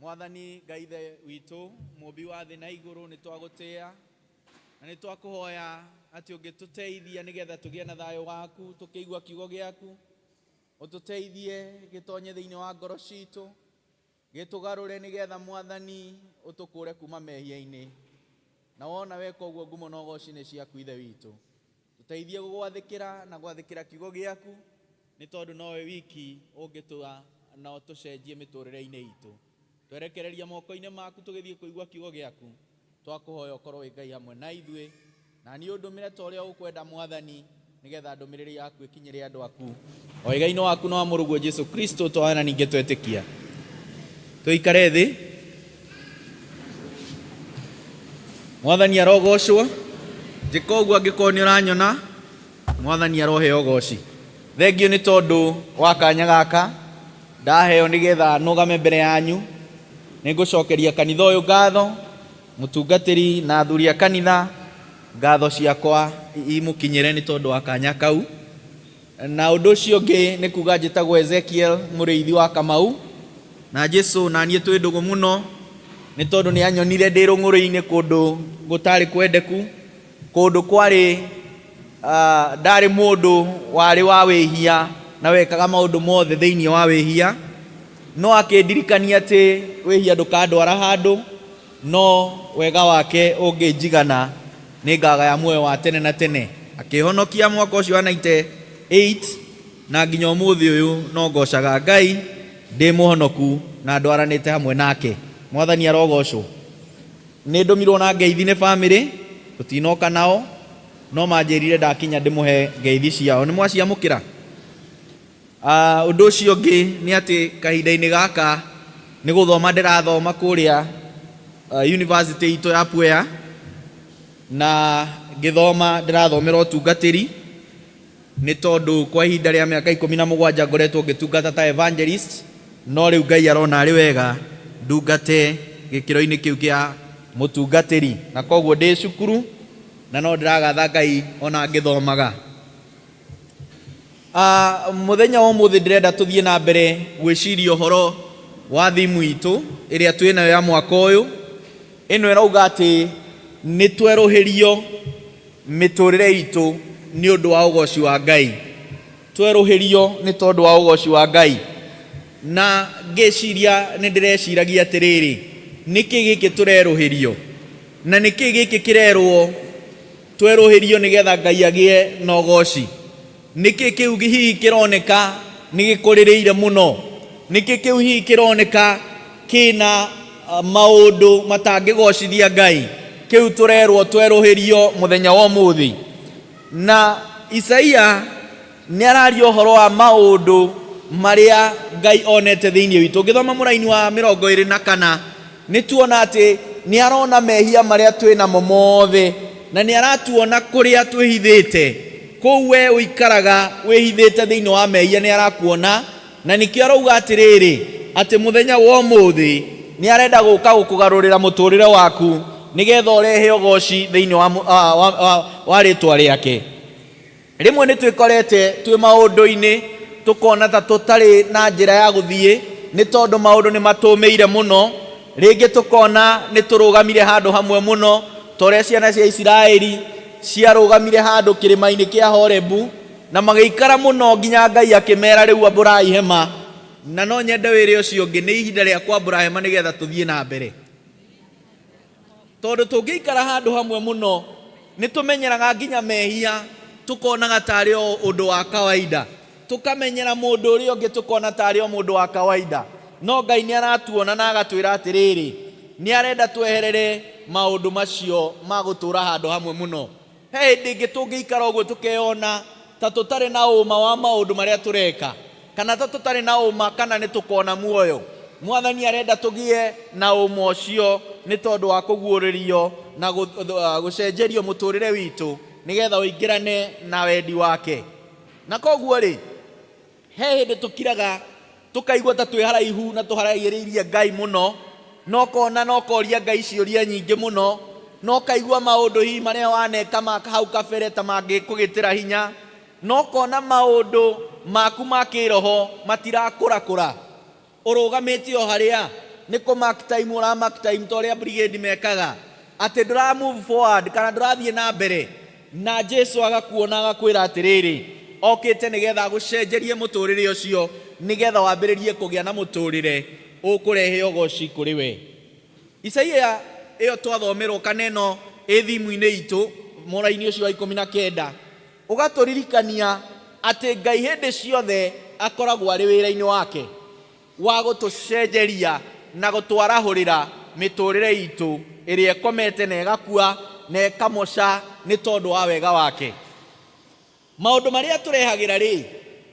Mwathani Ngai Ithe witũ, Mũũmbi wa thĩ na igũrũ, nĩ twagũtĩa na nĩ twakũhoya atĩ ũngĩtũteithia nĩgetha tũgĩe na thayũ waku tũkĩigua kiugo gĩaku, ũtũteithie gĩtonye thĩinĩ wa ngoro citũ, gĩtũgarũre nĩgetha Mwathani ũtũkũre kuma mehia-inĩ. Na wona weka ũguo ngumo na ũgoci nĩ ciaku Ithe witũ. Tũteithie gũgwathĩkĩra na gwathĩkĩra kiugo gĩaku, nĩ tondũ nowe wiki ũngĩtũa na ũtũcenjie mĩtũrĩre-inĩ itũ. Twerekereria moko-inĩ maku tũgĩthiĩ kũigua kiugo gĩaku, twakũhoya ũkorwo wĩ Ngai hamwe na ithuĩ, na niĩ ũndũmĩre ta ũrĩa ũkwenda Mwathani, nĩgetha ndũmĩrĩri yaku ĩkinyĩre andũ aku. O wega-inĩ waku na wa mũrũguo Jesu Kristo twahoya na ningĩ twetĩkia. Tũikare thĩ. Mwathani arogocwo. Njĩka ũguo angĩkorwo nĩ ũranyona, Mwathani aroheo ũgoci. Thengiũ nĩ tondũ wa kanya gaka ndaheo nĩgetha nũgame mbere yanyu. Nĩ ngũcokeria kanitha ũyũ ngatho, mũtungatĩri na athuri a kanitha, ngatho ciakwa imũkinyĩre nĩ tondũ wa kanya kau. Na ũndũ ũcio ũngĩ nĩ kuga njĩtagwo Ezekiel Mũrĩithi wa Kamau, na Jesu na niĩ twĩ ndũgũ mũno, nĩ tondũ nĩ anyonire ndĩ rũng'ũrĩ-inĩ kũndũ gũtarĩ kwendeku, kũndũ kwarĩ ndarĩ mũndũ warĩ wa wĩhia na wekaga maũndũ mothe thĩinĩ wa wĩhia, no akĩndirikania atĩ wĩhia ndũkandwara handũ, no wega wake ũngĩnjigana nĩngagaya muoyo wa tene na tene. Akĩhonokia mwaka ũcio wa 98 na nginya ũmũthĩ ũyũ no ngocaga Ngai ndĩ mũhonoku na ndwaranĩte hamwe nake. Mwathani arogocwo. Nĩ ndũmirwo na ngeithi nĩ bamĩrĩ, tũtinoka nao, no manjĩrire ndakinya ndĩmũhe ngeithi ciao. Nĩ mwaciamũkĩra? Ũndũ ũcio ũngĩ nĩ atĩ kahinda-inĩ gaka nĩ gũthoma ndĩrathoma kũrĩa university itũ ya Mwea, na ngĩthoma ndĩrathomera ũtungatĩri, nĩ tondũ kwa ihinda rĩa mĩaka 17 ngoretwo ngĩtungata ta evangelist, no rĩu Ngai arona arĩ wega ndungate gĩkĩro-inĩ kĩu kĩa mũtungatĩri, na koguo ndĩ cukuru na no ndĩragatha Ngai ona ngĩthomaga. Mũthenya wa ũmũthĩ ndĩrenda tũthiĩ na mbere gwĩciria ũhoro wa thimu itũ ĩrĩa twĩ nayo ya mwaka ũyũ. Ĩno ĩrauga atĩ nĩ twerũhĩrio mĩtũrĩre itũ nĩ ũndũ wa ũgoci wa Ngai. Twerũhĩrio nĩ tondũ wa ũgoci wa Ngai. Na ngĩciria nĩ ndĩreciragia atĩrĩrĩ, nĩkĩ gĩkĩ tũrerũhĩrio? Na nĩkĩ gĩkĩ kĩrerwo twerũhĩrio nĩgetha Ngai agĩe na ũgoci? Nĩkĩ kĩu hihi kĩroneka nĩ gĩkũrĩrĩire mũno? Nĩkĩ kĩu hihi kĩroneka kĩna maũndũ matangĩgocithia Ngai? Kĩu tũrerwo twerũhĩrio mũthenya wa ũmũthĩ. Na Isaia nĩ araria ũhoro wa maũndũ marĩa Ngai onete thĩinĩ witũ. Ũngĩthoma mũraini wa 24 nĩ tuona atĩ nĩ arona mehia marĩa twĩ namo mothe, na nĩ aratuona kũrĩa twĩhithĩte. Kũu we ũikaraga wĩhithĩte thĩinĩ wa mehia nĩ arakuona, na nĩkĩo arauga atĩrĩrĩ, atĩ mũthenya wa ũmũthĩ nĩ arenda gũka gũkũgarũrĩra mũtũrĩre waku nĩgetha ũrehe ũgoci thĩinĩ wa rĩtwa rĩake. Rĩmwe nĩ twĩkorete twĩ maũndũ-inĩ tũkona ta tũtarĩ na njĩra ya gũthiĩ nĩ tondũ maũndũ nĩ matũmĩire mũno. Rĩngĩ tũkona nĩ tũrũgamire handũ hamwe mũno ta ũrĩa ciana cia Isiraeli ciarũgamire handũ kĩrĩma-inĩ kĩa Horebu na magĩikara mũno nginya Ngai akĩmera rĩu ambũrai hema. Na no nyende wĩre ũcio ũngĩ nĩ ihinda rĩa kwambũra hema nĩgetha tũthiĩ na mbere. Tondũ tũngĩikara handũ hamwe mũno, nĩ tũmenyeraga nginya mehia, tũkonaga tarĩ o ũndũ wa kawaida. Tũkamenyera mũndũ ũrĩa ũngĩ tũkona tarĩ o mũndũ wa kawaida. No Ngai nĩ aratuona na agatwĩra atĩrĩrĩ, nĩ arenda tweherere maũndũ macio ma gũtũũra handũ hamwe mũno. He hĩndĩ ĩngĩ tũngĩikara ũguo tũkeyona ta tũtarĩ na ũma wa maũndũ marĩa tũreka, kana ta tũtarĩ na ũma kana nĩ tũkona muoyo. Mwathani arenda tũgĩe na ũma ũcio nĩ tondũ wa kũguũrĩrio na gũcenjerio mũtũrĩre witũ nĩgetha ũingĩrane na wendi wake. Na koguo rĩ, he hĩndĩ tũkiraga tũkaigua ta twĩ haraihu na tũharaihĩrĩirie Ngai mũno, na ũkona na ũkoria Ngai ciũria nyingĩ mũno, na ũkaigua maũndũ hihi marĩa waneka ma hau kabere ta mangĩkũgĩtĩra hinya, na ũkona maũndũ maku ma kĩroho matirakũrakũra. Ũrũgamĩte o harĩa. Nĩ kũ mark time ũra mark time ta ũrĩa brigade mekaga, atĩ ndũra move forward kana ndũrathiĩ na mbere. Na Jesu agakuona agakwĩra atĩrĩrĩ, okĩte nĩgetha agũcenjerie mũtũrĩre ũcio, nĩgetha wambĩrĩrie kũgĩa na mũtũrĩre ũkũrehe ũgoci kũrĩ we. Isaia ĩyo twathomerwo kana ĩno ĩ thimũ-inĩ itũ mũraini ũcio wa 19 ũgatũririkania atĩ Ngai hĩndĩ ciothe akoragwo arĩ wĩra-inĩ wake wa gũtũcenjeria na gũtwarahũrĩra mĩtũrĩre itũ ĩrĩa ĩkomete na ĩgakua na ĩkamoca nĩ tondũ wa wega wake. Maũndũ marĩa tũrehagĩra rĩ,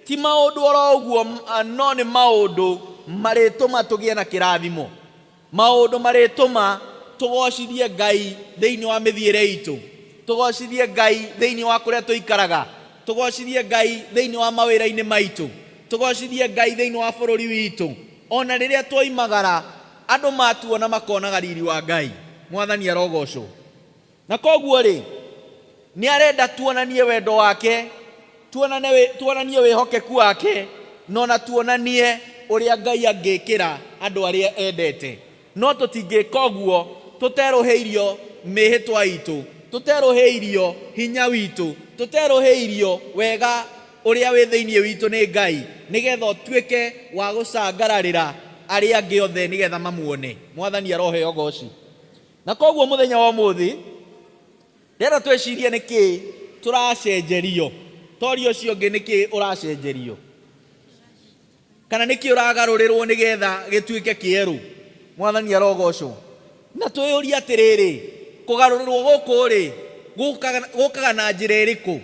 ti maũndũ oro ũguo, no nĩ maũndũ marĩtũma tũgĩe na kĩrathimo, maũndũ marĩtũma tũgocithie Ngai thĩinĩ wa mĩthiĩre itũ, tũgocithie Ngai thĩinĩ wa kũrĩa tũikaraga, tũgocithie Ngai thĩinĩ wa mawĩra-inĩ maitũ, tũgocithie Ngai thĩinĩ wa bũrũri witũ. Ona rĩrĩa twoimagara, andũ matuona makonaga riri wa Ngai. Mwathani arogocwo. Na koguo rĩ, nĩ arenda tuonanie wendo wake, tuonanie wĩhokeku wake, na ona tuonanie ũrĩa Ngai angĩkĩra andũ arĩa endete. No tũtingĩka ũguo tũterũhĩirio mĩhĩtwa itũ, tũterũhĩirio hinya witũ, tũterũhĩirio wega ũrĩa wĩ thĩinĩ witũ nĩ Ngai, nĩgetha ũtuĩke wa gũcangararĩra arĩa angĩ othe nĩgetha mamuone. Mwathani aroheo goci. Na koguo mũthenya wa ũmũthĩ ndĩrenda twĩcirie nĩkĩ tũracenjerio. Toria ũcio ũngĩ, nĩkĩ ũracenjerio kana nĩkĩ ũragarũrĩrwo nĩgetha gĩtuĩke kĩerũ? Mwathani arogocwo. Na twĩyũrie atĩrĩrĩ, kũgarũrĩrwo gũkũ rĩ, gũkaga na njĩra ĩrĩkũ?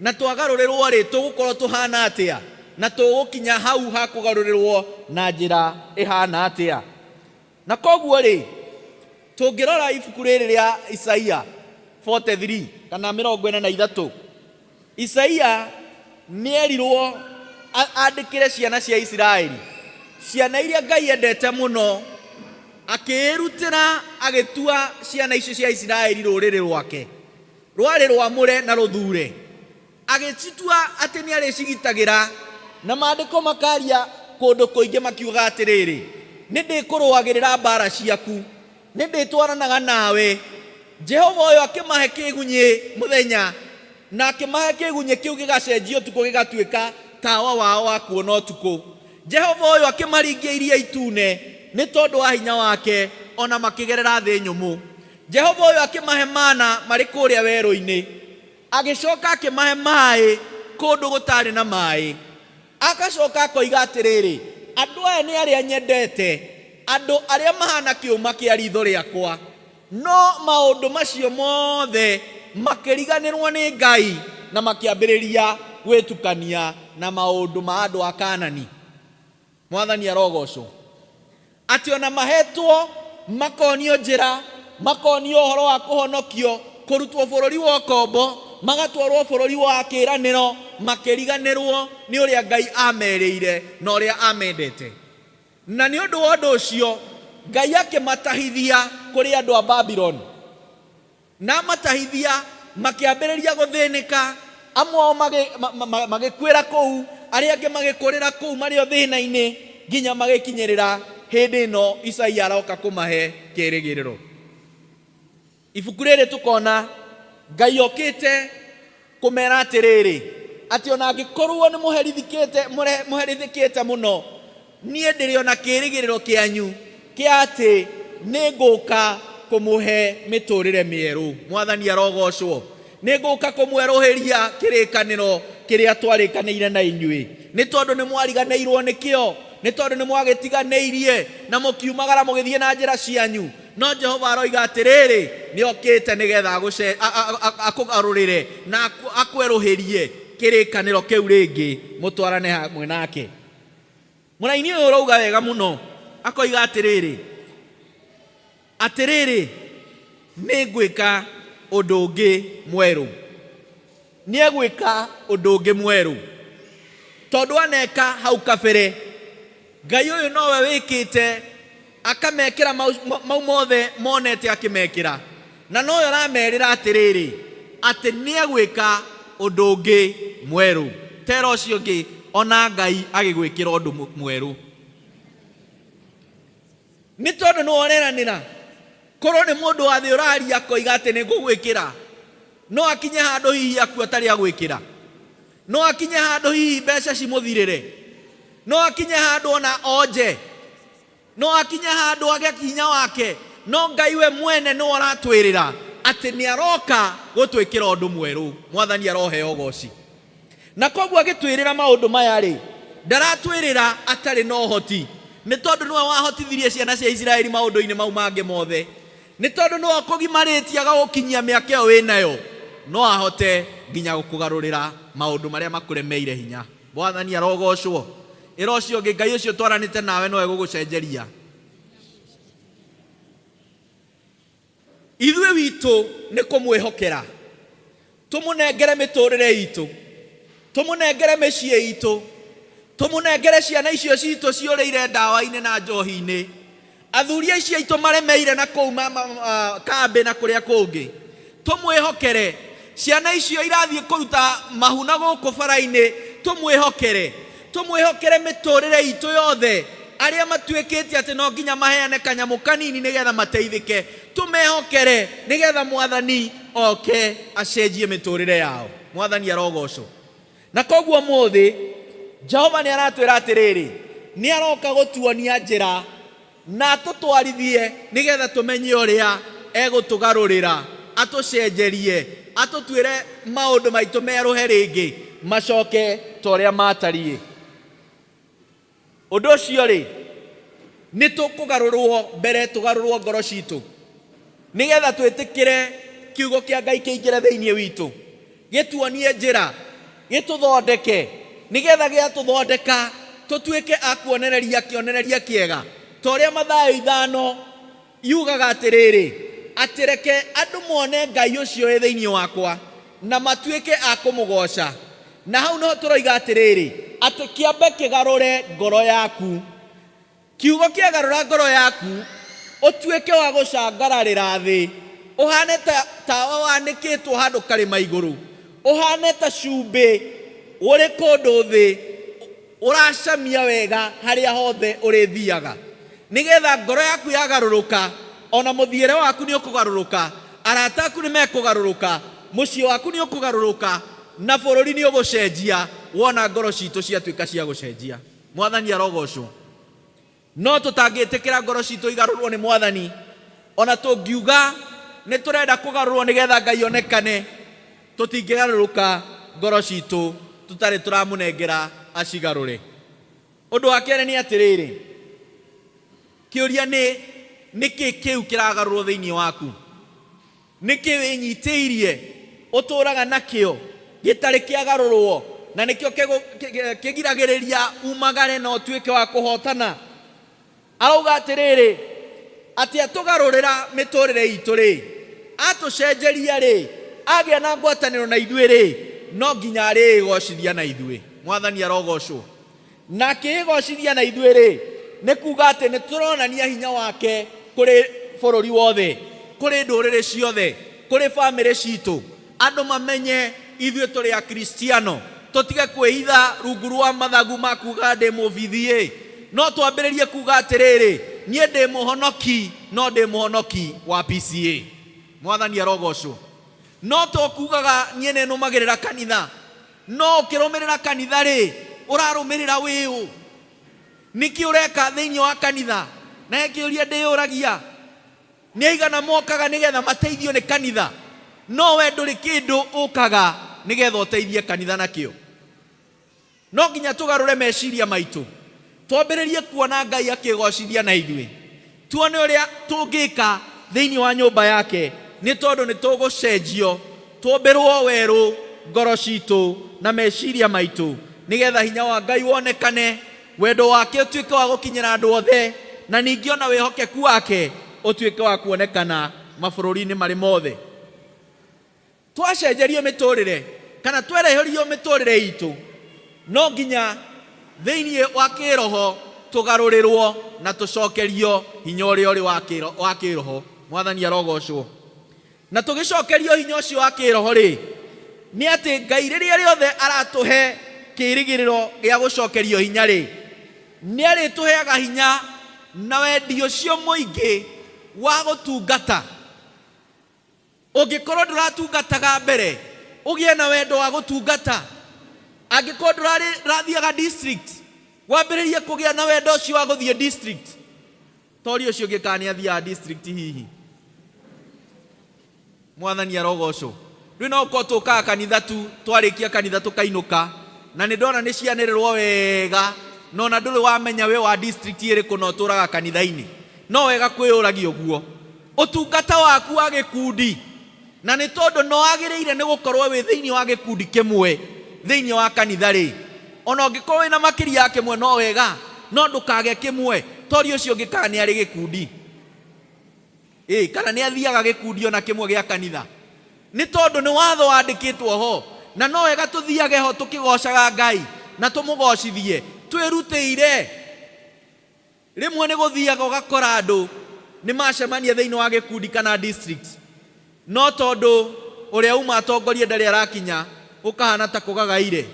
Na twagarũrĩrwo rĩ, tũgũkorwo tũhana atĩa? Na tũgũkinya hau ha kũgarũrĩrwo na njĩra ĩhana atĩa? Na koguo rĩ, tũngĩrora ibuku rĩrĩ rĩa Isaia 43 kana 43, Isaia nĩerirwo andĩkĩre ciana cia Isiraeli, ciana iria Ngai endete mũno, akĩĩrutĩra agĩtua ciana icio cia Isiraeli rũrĩrĩ rwake, rwarĩ rwamũre na rũthure, agĩcitua atĩ nĩ arĩcigitagĩra. Na maandĩko makaria kũndũ kũingĩ makiugaga atĩrĩrĩ, nĩ ndĩkũrũagĩrĩra mbara ciaku, nĩ ndĩtwaranaga nawe. Jehova ũyũ akĩmahe kĩgunyĩ mũthenya, na akĩmahe kĩgunyĩ kĩu gĩgacenjia ũtukũ gĩgatuĩka tawa wao wa kuona ũtukũ. Jehova ũyũ akĩmaringia Iria Itune nĩ tondũ wa hinya wake, ona makĩgerera thĩ nyũmũ. Jehova ũyũ akĩmahe mana marĩ kũrĩa werũ-inĩ, agĩcoka akĩmahe maĩ kũndũ gũtarĩ na maĩ. Agacoka akoiga atĩrĩrĩ, andũ aya nĩ arĩa nyendete, andũ arĩa mahana kĩũma kĩa ritho rĩakwa. No maũndũ macio mothe makĩriganĩrwo nĩ Ngai na makĩambĩrĩria gwĩtukania na maũndũ ma andũ a Kanani. Mwathani arogocwo. Atĩ ona mahetwo makonio njĩra, makonio ũhoro wa kũhonokio, kũrutwo bũrũri wa ũkombo, magatwarwo bũrũri wa kĩĩranĩro, makĩriganĩrwo nĩ ũrĩa Ngai amerĩire na ũrĩa amendete. Na nĩ ũndũ wa ũndũ ũcio Ngai akĩmatahithia kũrĩ andũ a Babuloni. Na amatahithia makĩambĩrĩria gũthĩnĩka, amwe ao magĩkuĩra kũu, arĩa angĩ magĩkũrĩra kũu marĩ o thĩna-inĩ, nginya magĩkinyĩrĩra hĩndĩ ĩno Isaia aroka kũmahe kĩĩrĩgĩrĩro. Ibuku rĩrĩ tũkona Ngai okĩte kũmera atĩrĩrĩ, atĩ ona angĩkorwo nĩ mũherithikĩte, mũherithĩkĩte mũno, niĩ ndĩrĩ ona kĩĩrĩgĩrĩro kĩanyu kĩa atĩ nĩ ngũka kũmũhe mĩtũrĩre mĩerũ. Mwathani arogocwo. Nĩ ngũka kũmwerũhĩria kĩrĩkanĩro kĩrĩa twarĩkanĩire na inyuĩ, nĩ tondũ nĩ mwariganĩirwo nĩkĩo, nĩ tondũ nĩ mwagĩtiganĩirie na mũkiumagara mũgĩthiĩ na njĩra cianyu. No Jehova aroiga atĩrĩrĩ, nĩ okĩte nĩgetha akũgarũrĩre na akwerũhĩrie kĩrĩkanĩro kĩu rĩngĩ, mũtwarane hamwe nake. Mũraini ũyũ ũrauga wega mũno, akoiga atĩrĩrĩ, atĩrĩrĩ, nĩ ngwĩka ũndũ ũngĩ mwerũ. Nĩ egwĩka ũndũ ũngĩ mwerũ, tondũ aneka hau kabere. Ngai ũyũ nowe wĩkĩte akamekĩra mau mothe monete akĩmekĩra, na nowe ũramerĩra atĩrĩrĩ, atĩ nĩ egwĩka ũndũ ũngĩ mwerũ. Tera ũcio ũngĩ, ona Ngai agĩgwĩkĩra ũndũ mwerũ. Nĩ tondũ nĩwe ũreranĩra. Korwo nĩ mũndũ wa thĩ ũraria akoiga atĩ nĩ ngũgwĩkĩra, no akinye handũ hihi akue atarĩ agwĩkĩra. No akinye handũ hihi mbeca cimũthirĩre. No akinye handũ ona onje. No akinye handũ age hinya wake. No Ngai we mwene nĩwe ũratwĩrĩra atĩ nĩ aroka gũtwĩkĩra ũndũ mwerũ. Mwathani aroheo ũgoci. Na koguo agĩtwĩrĩra maũndũ maya-rĩ, ndaratwĩrĩra atarĩ na ũhoti, nĩ tondũ nĩwe wahotithirie ciana cia Isiraeli maũndũ-inĩ mau mangĩ mothe. Nĩ tondũ nĩwe ũkũgimarĩtie agagũkinyia mĩaka ĩyo wĩ nayo, no ahote nginya gũkũgarũrĩra maũndũ marĩa makũremeire hinya. Mwathani arogocwo. Ĩra ũcio ũngĩ, Ngai ũcio twaranĩte nawe no egũgũcenjeria. Ithuĩ witũ nĩ kũmwĩhokera, tũmũnengere mĩtũrĩre itũ, tũmũnengere mĩciĩ itũ, tũmũnengere ciana icio citũ ciũrĩire ndawa-inĩ na njohi-inĩ, athuri acio aitũ maremeire na kũu kambĩ na kũrĩa kũngĩ, tũmwĩhokere. Ciana icio irathiĩ kũruta mahu na gũkũ bara-inĩ, tũmwĩhokere. Tũmwĩhokere mĩtũrĩre itũ yothe. Arĩa matuĩkĩte atĩ no nginya maheane kanyamũ kanini nĩgetha mateithĩke, tũmehokere nĩgetha Mwathani oke acenjie mĩtũrĩre yao. Mwathani arogocwo. Na koguo ũmũthĩ Jehova nĩ aratwĩra atĩrĩrĩ, nĩ aroka gũtuonia njĩra na atũtwarithie nĩgetha tũmenye ũrĩa egũtũgarũrĩra, atũcenjerie, atũtuĩre maũndũ maitũ merũhe rĩngĩ, macoke ta ũrĩa maatariĩ. Ũndũ ũcio-rĩ, nĩ tũkũgarũrũo mbere tũgarũrũo ngoro citũ, nĩgetha twĩtĩkĩre kiugo kĩa Ngai kĩingĩre thĩinĩ witũ, gĩtuonie njĩra, gĩtũthondeke, nĩgetha gĩatũthondeka tũtuĩke a kuonereria kĩonereria kĩega, ta ũrĩa Mathayo ithano yugaga atĩrĩrĩ, atĩ reke andũ mone Ngai ũcio wĩ thĩinĩ wakwa, na matuĩke a kũmũgooca. Na hau nĩho tũroiga atĩrĩrĩ, atĩ kĩambe kĩgarũre ngoro yaku. Kiugo kĩagarũra ngoro yaku, ũtuĩke wa gũcangararĩra thĩ, ũhane ta tawa wanĩkĩtwo handũ karĩma igũrũ, ũhane ta cumbĩ ũrĩ kũndũ thĩ, ũracamia wega harĩa hothe ũrĩthiaga. Nĩgetha ngoro yaku yagarũrũka, o na mũthiĩre waku nĩ ũkũgarũrũka, arata aku nĩ mekũgarũrũka, mũciĩ waku nĩ ũkũgarũrũka, na bũrũri nĩ ũgũcenjia wona ngoro citũ ciatuĩka cia gũcenjia. Mwathani arogocwo. No tũtangĩtĩkĩra ngoro citũ igarũrwo nĩ Mwathani, o na tũngiuga nĩ tũrenda kũgarũrwo nĩgetha Ngai onekane, tũtingĩgarũrũka ngoro citũ tũtarĩ tũramũnengera acigarũre. Ũndũ wa kerĩ nĩ atĩrĩrĩ, kĩũria nĩ nĩkĩ kĩu kĩragarũrwo thĩinĩ waku? Nĩkĩ wĩnyitĩirie ũtũũraga nakĩo gĩtarĩ kĩagarũrwo, na nĩkĩo kĩgiragĩrĩria umagare na ũtuĩke wa kũhootana? Arauga atĩrĩrĩ, atĩ atũgarũrĩra mĩtũũrĩre itũ-rĩ, atũcenjeria-rĩ, agĩa na ngwatanĩro na ithuĩ-rĩ, no nginya arĩĩgocithia na ithuĩ. Mwathani arogocwo. Na akĩĩgocithia na ithuĩ-rĩ, nĩ kuuga atĩ nĩ tũronania hinya wake kũrĩ bũrũri wothe, kũrĩ ndũrĩrĩ ciothe, kũrĩ famĩlĩ citũ. Andũ mamenye ithuĩ tũrĩ Akristiano, tũtige kwĩhitha rungu rwa mathagu ma kuuga ndĩ mũbithiĩ, no twambĩrĩrie kuuga atĩrĩrĩ, niĩ ndĩ mũhonoki, no ndĩ mũhonoki wa PCEA. Mwathani arogocwo. No to kugaga niĩ nĩ nũmagĩrĩra kanitha, No ũkĩrũmĩrĩra kanitha-rĩ, ũrarũmĩrĩra wĩũ? Nĩkĩ ũreka thĩinĩ wa kanitha? Na he kĩũria ndĩyũragia, nĩ aigana mokaga nĩgetha mateithio nĩ kanitha? No we ndũrĩ kĩndũ ũkaga nĩgetha ũteithie kanitha nakĩo. No nginya tũgarũre meciria maitũ, twambĩrĩrie kuona Ngai akĩgocithia na ithuĩ. Tuone ũrĩa tũngĩka thĩinĩ wa nyũmba yake, nĩ tondũ nĩ tũgũcenjio, tũmbĩrwo werũ ngoro citũ na meciria maitũ, nĩgetha hinya wa Ngai wonekane, wendo wake ũtuĩke wa gũkinyĩra andũ othe, na ningĩ o na wĩhokeku wake ũtuĩke wa kuonekana mabũrũri-inĩ marĩ mothe. Twacenjerio mĩtũrĩre kana twerehĩrio mĩtũrĩre itũ, no nginya thĩinĩ wa kĩroho tũgarũrĩrwo na tũcokerio hinya ũrĩa ũrĩ wa kĩroho. Mwathani arogocwo. Na tũgĩcokerio hinya ũcio wa kĩroho-rĩ, nĩ atĩ Ngai rĩrĩa rĩothe aratũhe kĩrĩgĩrĩro gĩa gũcokerio hinya-rĩ, nĩ arĩtũheaga hinya. Na wendi ũcio mũingĩ wa gũtungata. Ũngĩkorwo ndũratungataga mbere, ũgĩe na wendo wa gũtungata. Angĩkorwo ndũrathiaga district, wambĩrĩrie kũgĩa na wendo ũcio wa gũthiĩ district. Toria ũcio ũngĩ kana nĩ athiaga district hihi. Mwathani arogocwo. Rĩu no gũkorwo tũkaga kanitha tu, twarĩkia kanitha tũkainũka, na nĩ ndona nĩ cianĩrĩrwo wega, na ona ndũrĩ wamenya wĩ wa district ĩrĩkũ na ũtũraga kanitha-inĩ. No wega kwĩyũragia ũguo. Ũtungata waku wa gĩkundi, na nĩ tondũ no wagĩrĩire nĩ gũkorwo wĩ thĩinĩ wa gĩkundi kĩmwe thĩinĩ wa kanitha-rĩ, ona ũngĩkorwo wĩna makĩria ya kĩmwe no wega, no ndũkage kĩmwe. Toria ũcio ũngĩ kana nĩ arĩ gĩkundi. Ĩĩ, kana nĩ athiaga gĩkundi ona kĩmwe gĩa kanitha. Nĩ tondũ nĩ watho wandĩkĩtwo ho, na no wega tũthiage ho tũkĩgocaga Ngai na tũmũgocithie twĩrutĩire. Rĩmwe nĩ gũthiaga ũgakora andũ nĩ macemania thĩinĩ wa gĩkundi kana district, no tondũ ũrĩa uma atongorie ndarĩ arakinya, gũkahana ta kũgagaire.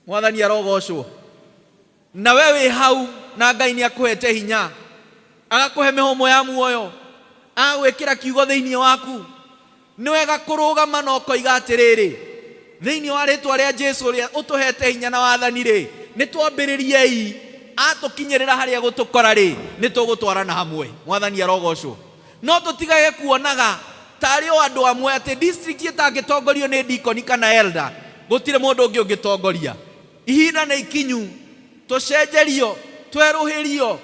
Mwathani arogocwo. Na we wĩ hau na Ngai nĩ akũhete hinya, agakũhe mĩhũmũ ya muoyo, agagwĩkĩra kiugo thĩinĩ waku. Nĩ wega kũrũgama na ũkoiga atĩrĩrĩ, thĩinĩ wa rĩtwa rĩa Jesu ũrĩa ũtũhete hinya na wathani-rĩ, nĩ twambĩrĩriei, atũkinyĩrĩra harĩa gũtũkora-rĩ, nĩ tũgũtwarana hamwe. Mwathani arogocwo. No tũtigage kuonaga tarĩ o andũ amwe atĩ district ĩtangĩtongorio nĩ deacon kana elder, gũtirĩ mũndũ ũngĩ ũngĩtongoria. Ihinda nĩ ikinyu tũcenjerio, twerũhĩrio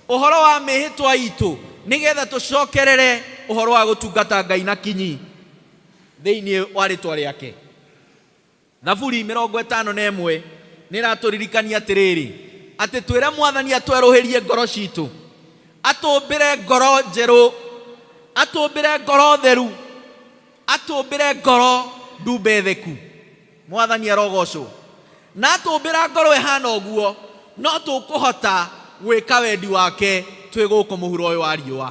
ũhoro wa mĩhĩtwa itũ nĩgetha tũcokerere ũhoro wa gũtungata Ngai na kinyi thĩinĩ wa rĩtwa rĩake. Thaburi 51 nĩ ĩratũririkania atĩrĩrĩ, atĩ twĩre Mwathani atwerũhĩrie ngoro citũ, atũmbĩre ngoro njerũ, atũmbĩre ngoro theru, atũmbĩre ngoro ndumbe theku. Mwathani arogocwo. Na atũmbĩra ngoro ĩhana ũguo, no tũkũhota gwĩka wendi wake twĩ gũkũ mũhuro ũyũ wa riũa.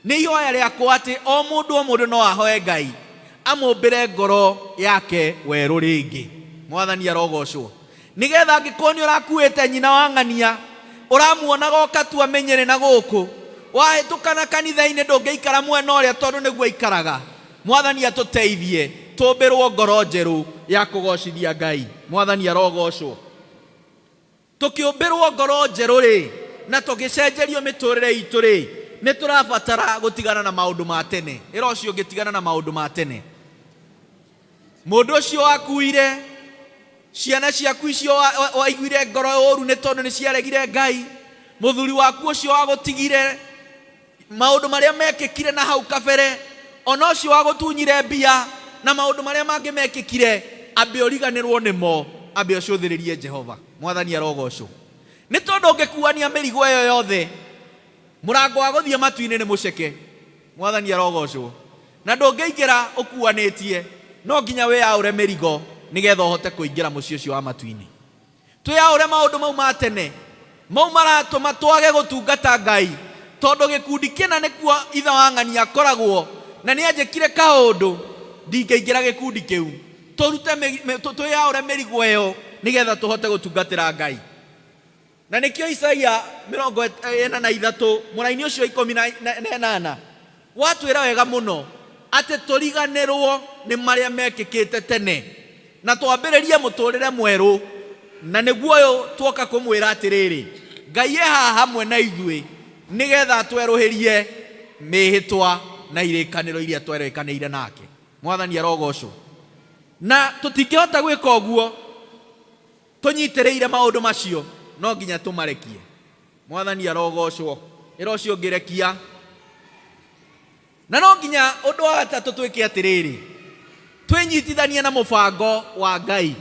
Nĩ ihoya rĩakwa atĩ o mũndũ o mũndũ no ahoe Ngai amũmbĩre ngoro yake werũ rĩngĩ. Mwathani arogocwo. Nĩgetha angĩkorwo nĩ ũrakuĩte nyina wa ng'ania, ũramuonaga ũkatua mĩnyĩrĩ na gũkũ, wahĩtũkana kanitha-inĩ ndũngĩikara mwena ũrĩa tondũ nĩguo aikaraga. Mwathani atũteithie tũmbĩrwo ngoro njerũ ya kũgocithia Ngai. Mwathani arogocwo. Tũkĩũmbĩrwo ngoro njerũ rĩ, na tũgĩcenjerio mĩtũrĩre itũ rĩ, nĩ tũrabatara gũtigana na maũndũ ma tene. Ĩra ũcio ũngĩ tigana na maũndũ ma tene. Mũndũ ũcio wakuire, ciana ciaku icio waiguire ngoro ũru nĩ tondũ nĩ ciaregire Ngai, mũthuri waku ũcio wagũtigire, maũndũ marĩa mekĩkire na hau kabere, ona ũcio wagũtunyire mbia na maũndũ marĩa mangĩ mekĩkire, ambe ũriganĩrwo nĩmo, ambe ũcũthĩrĩrie Jehova. Mwathani arogocwo. Nĩ tondũ ũngĩkuania mĩrigo ĩyo yothe, mũrango wa gũthiĩ matu-inĩ nĩ mũceke. Mwathani arogocwo. Na ndũngĩingĩra ũkuanĩtie, no nginya wĩyaũre mĩrigo nĩgetha ũhote kũingĩra mũciĩ ũcio wa matu-inĩ. Twĩyaũre maũndũ mau ma tene, mau maratũma twage gũtungata Ngai, tondũ gĩkundi kĩna nĩkuo ithe wa ng'ania akoragwo na nĩ anjĩkire kaũndũ, ndingĩingĩra gĩkundi kĩu. Tũrute twĩyaũre mĩrigo ĩyo nĩgetha tũhote gũtungatĩra Ngai. Na nĩkĩo Isaia 43 mũraini ũcio 18 watwĩra wega mũno atĩ tũriganĩrwo nĩ marĩa mekĩkĩte tene na twambĩrĩrie mũtũrĩre mwerũ, na nĩguo ũyũ twoka kũmwĩra atĩrĩrĩ, Ngai e haha hamwe na ithuĩ nĩgetha atwerũhĩrie mĩhĩtwa na irĩkanĩro iria twerĩkanĩire nake. Mwathani arogocwo. Na tũtingĩhota gwĩka ũguo tũnyitĩrĩire maũndũ macio, no nginya tũmarekie. Mwathani arogocwo. Ĩra ũcio ũngĩ rekia. Na no nginya ũndũ wa gatatũ twĩke atĩrĩrĩ, twĩnyitithanie na mũbango wa Ngai.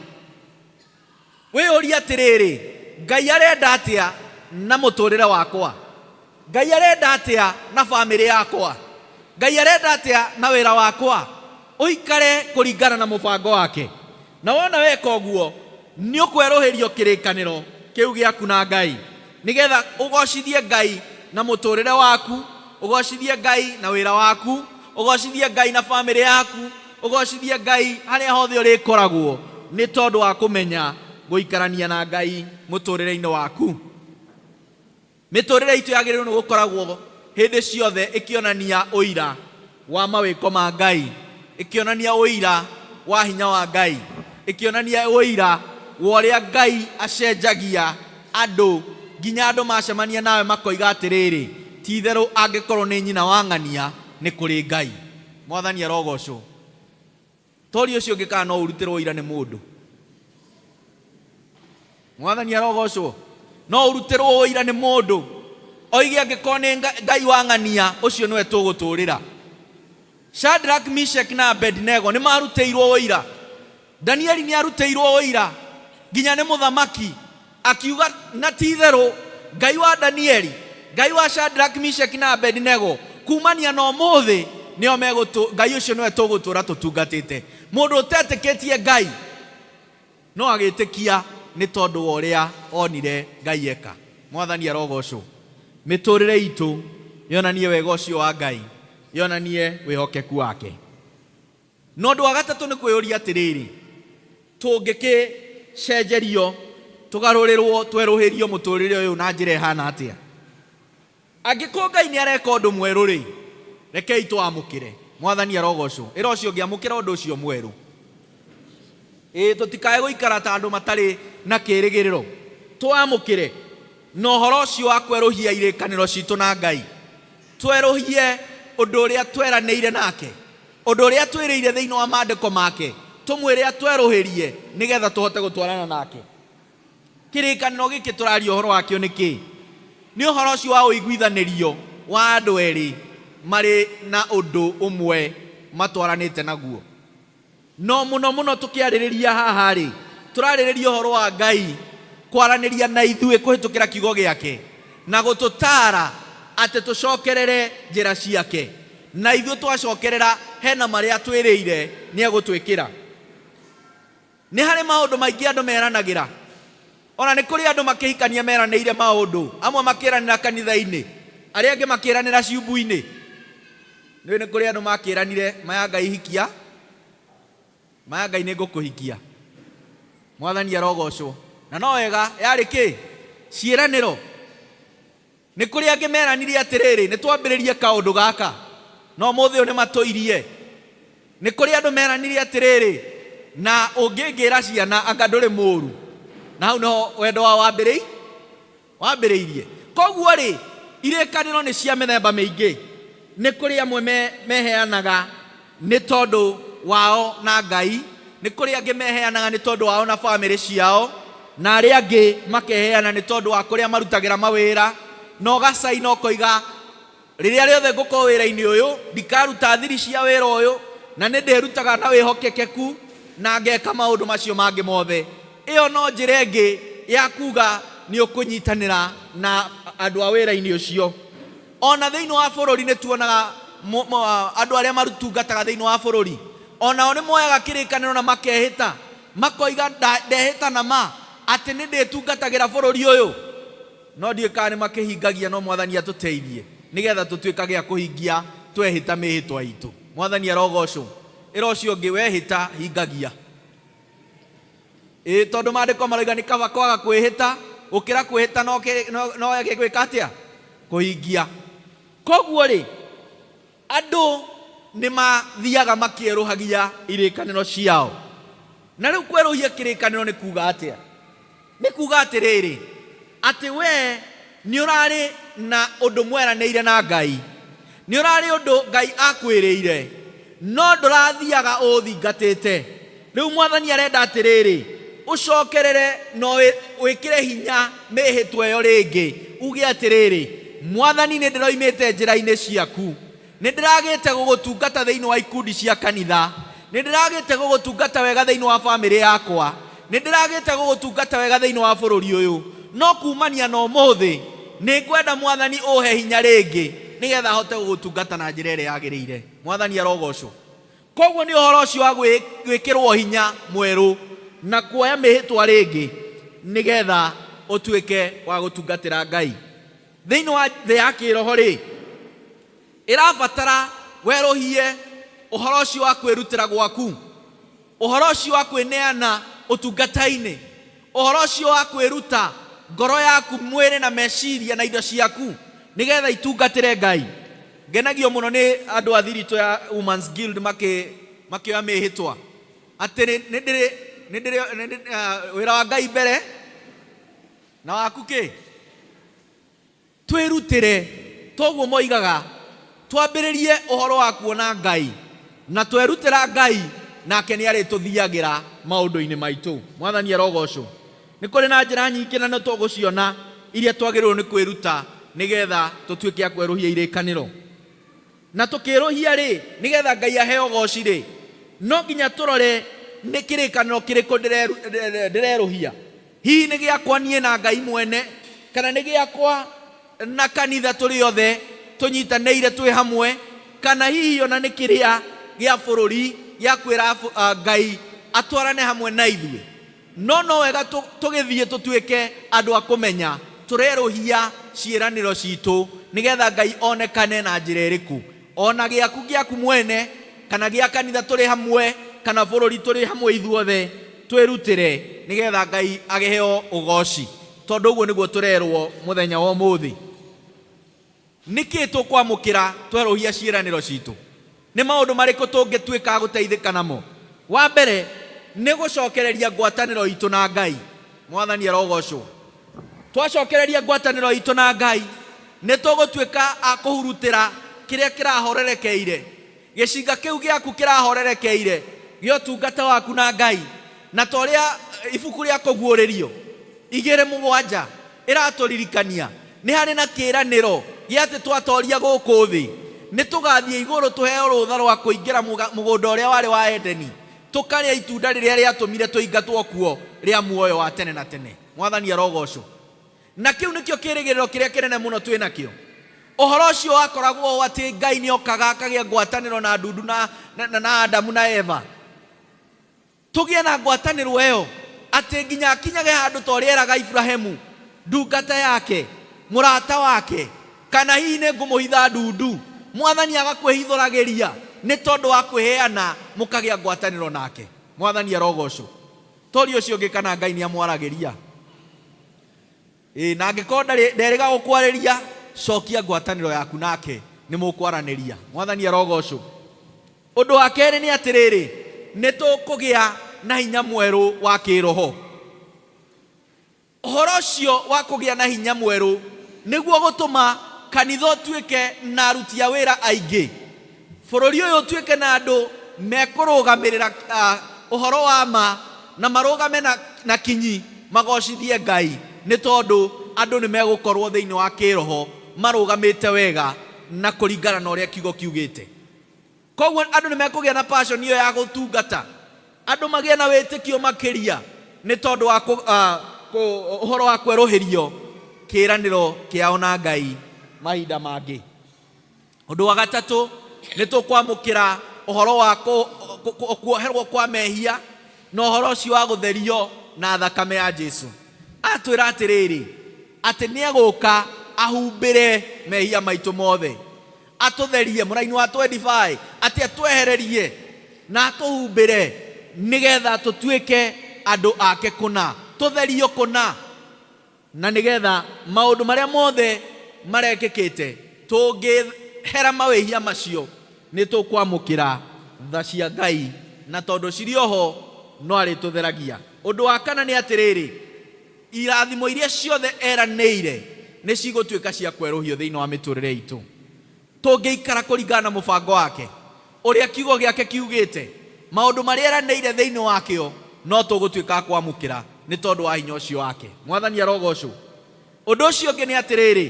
Wĩyũrie atĩrĩrĩ, Ngai arenda atĩa na mũtũrĩre wakwa? Ngai arenda atĩa na bamĩrĩ yakwa? Ngai arenda atĩa na wĩra wakwa? Ũikare kũringana na mũbango wake. Na wona weka ũguo, nĩ ũkwerũhĩrio kĩrĩkanĩro kĩu gĩaku na Ngai, nĩgetha ũgocithie Ngai na mũtũrĩre waku, ũgocithie Ngai na wĩra waku, ũgocithie Ngai na bamĩrĩ yaku, ũgocithie Ngai harĩa hothe ũrĩkoragwo, nĩ tondũ wa kũmenya gũikarania na Ngai mũtũrĩre-inĩ waku. Mĩtũrĩre itũ yagĩrĩirwo nĩ gũkoragwo hĩndĩ ciothe ĩkĩonania ũira wa mawĩko ma Ngai, ĩkĩonania ũira wa hinya wa Ngai, ĩkĩonania ũira wa ũrĩa Ngai acenjagia andũ nginya andũ macemania nawe makoiga atĩrĩrĩ, ti itherũ angĩkorwo nĩ nyina wa ng'ania nĩ kũrĩ Ngai. Mwathani arogocwo. Tori ũcio ũngĩ kana no ũrutĩrwo ũira nĩ mũndũ. Mwathani arogocwo. No ũrutĩrwo ũira nĩ mũndũ oige angĩkorwo nĩ Ngai wa ng'ania ũcio nĩwe tũgũtũrĩra. Shadrach, Meshach na Abednego nĩ marutĩirwo ũira. Danieli nĩ arutĩirwo ũira nginya nĩ mũthamaki akiuga na ti itherũ Ngai wa Danieli, Ngai wa Shadrach, Meshach na Abednego kumania na ũmũthĩ nĩo megũtũ Ngai ũcio nĩwe tũgũtũra tũtungatĩte. Mũndũ ũtetĩkĩtie Ngai no agĩtĩkia nĩ tondũ wa ũrĩa onire Ngai eka. Mwathani arogocwo. Mĩtũrĩre itũ yonanie wega ũcio wa Ngai, yonanie wĩhokeku wake. Na ũndũ wa gatatũ nĩ kwĩyũria atĩrĩrĩ, tũngĩkĩcenjerio, tũgarũrĩrwo, twerũhĩrio mũtũrĩre ũyũ na njĩra ĩhana atĩa? Angĩkorwo Ngai nĩ areka ũndũ mwerũ rĩ, rekei tũwamũkĩre. Mwathani arogocwo. Ĩra ũcio ũngĩ, amũkĩra ũndũ ũcio mwerũ. Ĩĩ, tũtikae gũikara ta andũ matarĩ na kĩrĩgĩrĩro. Tũwamũkĩre na ũhoro ũcio wa kwerũhia irĩkanĩro citũ na Ngai. Twerũhie ũndũ ũrĩa tweranĩire nake, ũndũ ũrĩa twĩrĩire thĩinĩ wa maandĩko make, tũmwĩre atwerũhĩrie nĩgetha tũhote gũtwarana nake. Kĩrĩkanĩro gĩkĩ tũraria ũhoro wakĩo nĩ kĩĩ? Nĩ ũhoro ũcio wa ũiguithanĩrio wa andũ erĩ marĩ na ũndũ ũmwe matwaranĩte naguo. No mũno mũno tũkĩarĩrĩria haha-rĩ, tũrarĩrĩria ũhoro wa Ngai kwaranĩria na ithuĩ kũhĩtũkĩra kiugo gĩake na gũtũtaara atĩ tũcokerere njĩra ciake. Na ithuĩ twacokerera hena marĩa atwĩrĩire nĩ egũtwĩkĩra. Nĩ harĩ maũndũ maingĩ andũ meranagĩra. Ona nĩ kũrĩ andũ makĩhikania meranĩire maũndũ, amwe makĩranĩra kanitha-inĩ, arĩa angĩ makĩranĩra ciumbu-inĩ. Nĩ nĩ kũrĩ andũ makĩranire, maya Ngai hikia, maya Ngai nĩ ngũkũhikia. Mwathani arogocwo. Na no wega, yarĩ kĩ? Ciĩranĩro. Nĩ kũrĩ angĩ meranire atĩrĩrĩ, nĩ twambĩrĩrie kaũndũ gaka, no ũmũthĩ ũyũ nĩ matũirie. Nĩ kũrĩ andũ meranire atĩrĩrĩ, na ũngĩngĩra ciana anga ndũrĩ mũru. Na hau nĩho wendo wao wambĩrĩirie. Koguo rĩ, irĩkanĩro nĩ cia mĩthemba mĩingĩ. Nĩ kũrĩ amwe meheanaga nĩ tondũ wao na Ngai, nĩ kũrĩ angĩ meheanaga nĩ tondũ wao na bamĩrĩ ciao, na arĩa angĩ makeheana nĩ tondũ wa kũrĩa marutagĩra mawĩra, na ũgacaina ũkoiga, rĩrĩa rĩothe ngũkorwo wĩra-inĩ ũyũ, ndikaruta thiri cia wĩra ũyũ, na nĩ ndĩrutaga na wĩhokekeku na ngeka maũndũ macio mangĩ mothe. Ĩyo no njĩra ĩngĩ ya kuga nĩ ũkũnyitanĩra na andũ a wĩra-inĩ ũcio. Ona thĩinĩ wa bũrũri nĩ tuonaga andũ arĩa marutungataga thĩinĩ wa bũrũri, onao nĩ moyaga kĩrĩkanĩro na makehĩta, makoiga ndehĩta na ma atĩ nĩ ndĩtungatagĩra bũrũri ũyũ. No ndiũĩ kana nĩ makĩhingagia, no Mwathani atũteithie nĩgetha tũtuĩkage a kũhingia twehĩta mĩhĩtwa itũ. Mwathani arogocwo. Ĩra ũcio ũngĩ, wehĩta hingagia. Ĩĩ, tondũ maandĩko maroiga nĩ kaba kwaga kwĩhĩta gũkĩra kwĩhĩta no wage gwĩka atĩa? Kũhingia. Koguo rĩ, andũ nĩ mathiaga makĩerũhagia irĩkanĩro ciao. Na rĩu kwerũhia kĩrĩkanĩro nĩ kuga atĩa? Nĩ kuga atĩrĩrĩ, atĩ we nĩ ũrarĩ na ũndũ mweranĩire na Ngai, nĩ ũrarĩ ũndũ Ngai akwĩrĩire, no ndũrathiaga ũũthingatĩte. Rĩu Mwathani arenda atĩrĩrĩ, ũcokerere na wĩkĩre hinya mĩhĩtwa ĩyo rĩngĩ, uge atĩrĩrĩ, Mwathani nĩ ndĩroimĩte njĩra-inĩ ciaku. Nĩ ndĩragĩte gũgũtungata thĩinĩ wa ikundi cia kanitha. Nĩ ndĩragĩte gũgũtungata wega thĩinĩ wa bamĩrĩ yakwa. Nĩ ndĩragĩte gũgũtungata wega thĩinĩ wa bũrũri ũyũ. No kumania na ũmũthĩ, nĩ ngwenda Mwathani ũhe hinya rĩngĩ nĩgetha hote gũgũtungata na njĩra ĩrĩa yagĩrĩire. Mwathani arogocwo. Koguo nĩ ũhoro ũcio wa gwĩkĩrwo hinya mwerũ na kuoya mĩhĩtwa rĩngĩ nĩgetha ũtuĩke wa gũtungatĩra Ngai. Thĩinĩ wa thĩ ya kĩĩroho rĩ, ĩrabatara werũhie ũhoro ũcio wa kwĩrutĩra gwaku, ũhoro ũcio wa kwĩneana ũtungata-inĩ, ũhoro ũcio wa kwĩruta Ngoro yaku, mwĩrĩ na meciria na indo ciaku nĩgetha itungatĩre Ngai. Ngenagio mũno nĩ andũ a thiritũ ya Women's Guild makĩoya mĩhĩtwa atĩ nĩ ndĩrĩ nĩ ndĩrĩ nĩ ndĩ- ah, wĩra wa Ngai mbere na waku kĩ. Twĩrutĩre, toguo moigaga, twambĩrĩrie ũhoro wa kuona Ngai, na twerutĩra Ngai, nake nĩ arĩtũthiagĩra maũndũ-inĩ maitũ. Mwathani arogocwo. Nĩ kũrĩ na njĩra nyingĩ na nĩ tũgũciona iria twagĩrĩirwo nĩ kwĩruta nĩgetha tũtuĩke a kwerũhia irĩkanĩro. Na tũkĩrũhia-rĩ, nĩgetha Ngai aheo ũgoci-rĩ, no nginya tũrore nĩ kĩrĩkanĩro kĩrĩkũ ndĩrerũhia. Hihi nĩ gĩakwa niĩ na Ngai mwene, kana nĩ gĩakwa na kanitha tũrĩ othe tũnyitanĩire twĩ hamwe, kana hihi o na nĩ kĩrĩa gĩa bũrũri gĩa kwĩra Ngai atwarane hamwe na ithuĩ? No no wega tũgĩthiĩ tũtuĩke andũ a kũmenya tũrerũhia ciĩranĩro citũ nĩgetha Ngai onekane na njĩra ĩrĩkũ, o na gĩaku gĩaku mwene, kana gĩa kanitha tũrĩ hamwe, kana bũrũri tũrĩ hamwe ithuothe twĩrutĩre nĩgetha Ngai agĩheo ũgoci, tondũ ũguo nĩguo tũrerwo mũthenya wa ũmũthĩ. Nĩkĩ tũkwamũkĩra twerũhia ciĩranĩro citũ? Nĩ maũndũ marĩkũ tũngĩtuĩka a gũteithĩka namo? Wa mbere, nĩ gũcokereria ngwatanĩro itũ na Ngai. Mwathani arogocwo. Twacokereria ngwatanĩro itũ na Ngai, nĩ tũgũtuĩka a kũhurutĩra kĩrĩa kĩrahorerekeire, gĩcinga kĩu gĩaku kĩrahorerekeire gĩa ũtungata waku na Ngai. Na ta ũrĩa ibuku rĩa Kũguũrĩrio 2:7 ĩratũririkania, nĩ harĩ na kĩĩranĩro gĩa atĩ twatooria gũkũ thĩ, nĩ tũgathiĩ igũrũ tũheo rũtha rwa kũingĩra mũgũnda ũrĩa warĩ wa Edeni, tũkarĩa itunda rĩrĩa rĩatũmire tũingatwo kuo rĩa muoyo wa tene na tene. Mwathani arogocwo. Na kĩu nĩkĩo kĩĩrĩgĩrĩro kĩrĩa kĩnene mũno twĩ nakĩo. Ũhoro ũcio wakoragwo ũũ atĩ Ngai nĩ okaga akagĩa ngwatanĩro na ndundu na, na, na Adamu na Eva. Tũgĩe na ngwatanĩro ĩyo atĩ nginya akinyage handũ ta ũrĩa eraga Iburahimu, ndungata yake, mũrata wake, kana hihi nĩ ngũmũhitha ndundu. Mwathani agakwĩhithũragĩria nĩ tondũ wa kwĩheana mũkagĩa ngwatanĩro nake. Mwathani arogocwo. Toria ũcio ũngĩ kana Ngai nĩ amwaragĩria. Ĩĩ, na angĩkorwo ndarĩ nderĩga gũkwarĩria, cokia ngwatanĩro yaku nake, nĩ mũkwaranĩria. Mwathani arogocwo. Ũndũ wa kerĩ nĩ atĩrĩrĩ, nĩ tũkũgĩa na hinya mwerũ wa kĩĩroho. Ũhoro ũcio wa kũgĩa na hinya mwerũ nĩguo gũtũma kanitha ũtuĩke na aruti a wĩra aingĩ, bũrũri ũyũ ũtuĩke na andũ mekũrũgamĩrĩra ũhoro wa ma na marũgame na kinyi magocithie Ngai, nĩ tondũ andũ nĩ megũkorwo thĩinĩ wa kĩĩroho marũgamĩte wega na kũringana na ũrĩa kiugo kiugĩte. Koguo andũ nĩ mekũgĩa na passion ĩyo ya gũtungata, andũ magĩe na wĩtĩkio makĩria nĩ tondũ wa ũhoro wa kwerũhĩrio kĩĩranĩro kĩao na Ngai mahinda mangĩ. Ũndũ wa gatatũ, nĩ tũkwamũkĩra ũhoro wa kuoherwo kwa mehia na ũhoro ũcio wa gũtherio na thakame ya Jesu. Atwĩra atĩrĩrĩ, atĩ nĩ egũka ahumbĩre mehia maitũ mothe, atũtherie, mũraini wa 25, atĩ atwehererie na atũhumbĩre nĩgetha tũtuĩke andũ ake kũna, tũtherio kũna, na nĩgetha maũndũ marĩa mothe marekĩkĩte tũngĩhera mawĩhia macio nĩ tũkwamũkĩra tha cia Ngai, na tondũ cirĩ oho no arĩtũtheragia. Ũndũ wa kana nĩ atĩrĩrĩ, irathimo iria ciothe eranĩire nĩ cigũtuĩka cia kwerũhio thĩinĩ wa mĩtũrĩre itũ tũngĩikara kũringana na mũbango wake, ũrĩa kiugo gĩake kiugĩte, maũndũ marĩa eranĩire thĩinĩ wakĩo no tũgũtuĩka a kwamũkĩra nĩ tondũ wa hinya ũcio wake. Mwathani arogocwo. Ũndũ ũcio ũngĩ nĩ atĩrĩrĩ,